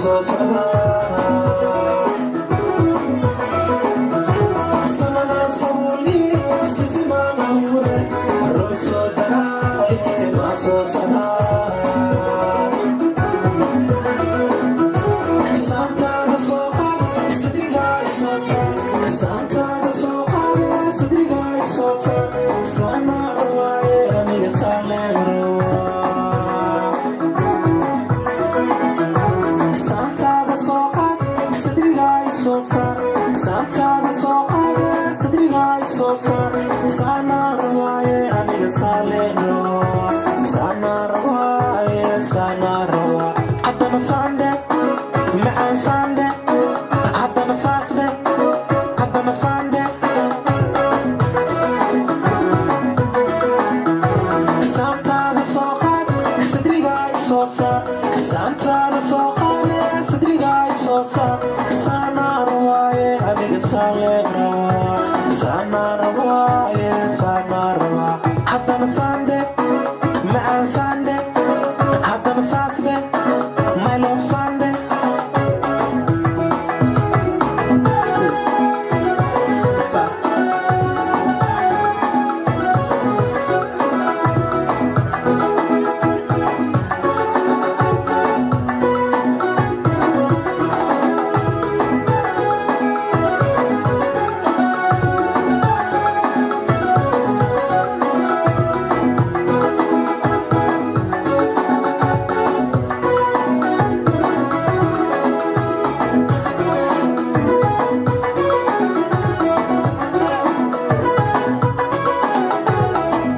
Soo socdaa. Sanada sabuuli sisimaan abuure, roob soo da'aaye, ma soo socdaa? Saantaada soo qaad, sidrigaa isoo saar. Saantaada soo qaad, sidrigaa isoo saar. Saanaa waaye aniga, saaleen rabaa. Saantaada soo qaad, sidrigaa isoo saar. Saantaada soo qaad, sidrigaa isoo saar. Saanaa rabaaye aniga, saaleen rabaa. Saanaa rabaaye, saanaa rabaa. Haddana saande macaan, saande haddana saasde, haddana saande. Saantaada soo qaad, sidrigaa isoo saar. Saantaada soo qaad, sidrigaa isoo saar. Saanaa rabaaye aniga, saaleen rabaa. Saanaa rabaaye, saanaa rabaa. Haddana saande macaan, saande haddana saasde, my love, saande.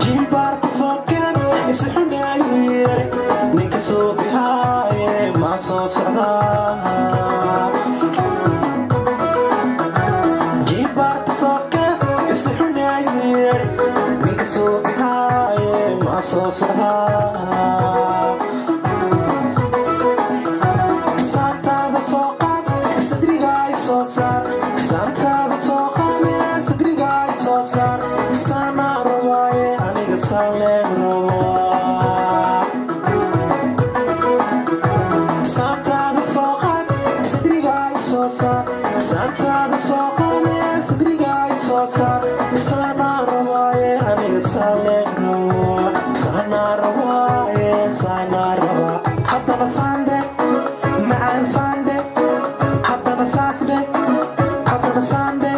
Jimbaarka soo keen, isi xunaayu yeere, ninka soo bihaaye, ma soo socdaa? Jimbaarka soo keen, isi xunaayu yeere, ninka soo bihaaye, ma soo socdaa? Saantaada soo qaad, sadrigaa isoo saar. Saantaada soo qaad, sadrigaa isoo saar. Saanaa rabaaye aniga, saaleen rabaa. Saantaada soo qaad, sadrigaa isoo saar. Saantaada soo qaad, sadrigaa isoo saar. Saanaa rabaaye aniga, saaleen rabaa. Saanaa rabaaye, saanaa rabaa. Haddana saande macaan, saande haddana saasde, haddana saande.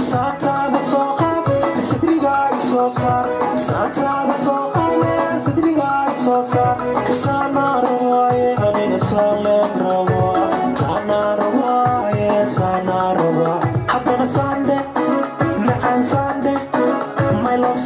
Saantaada soo qaad, sidrigaa isoo saar. Saantaada soo qaad, sidrigaa isoo saar. Saanaa rabaaye aniga, saaleen rabaa. Saanaa rabaaye, saanaa rabaa. Haddana saande macaan, saande, my love.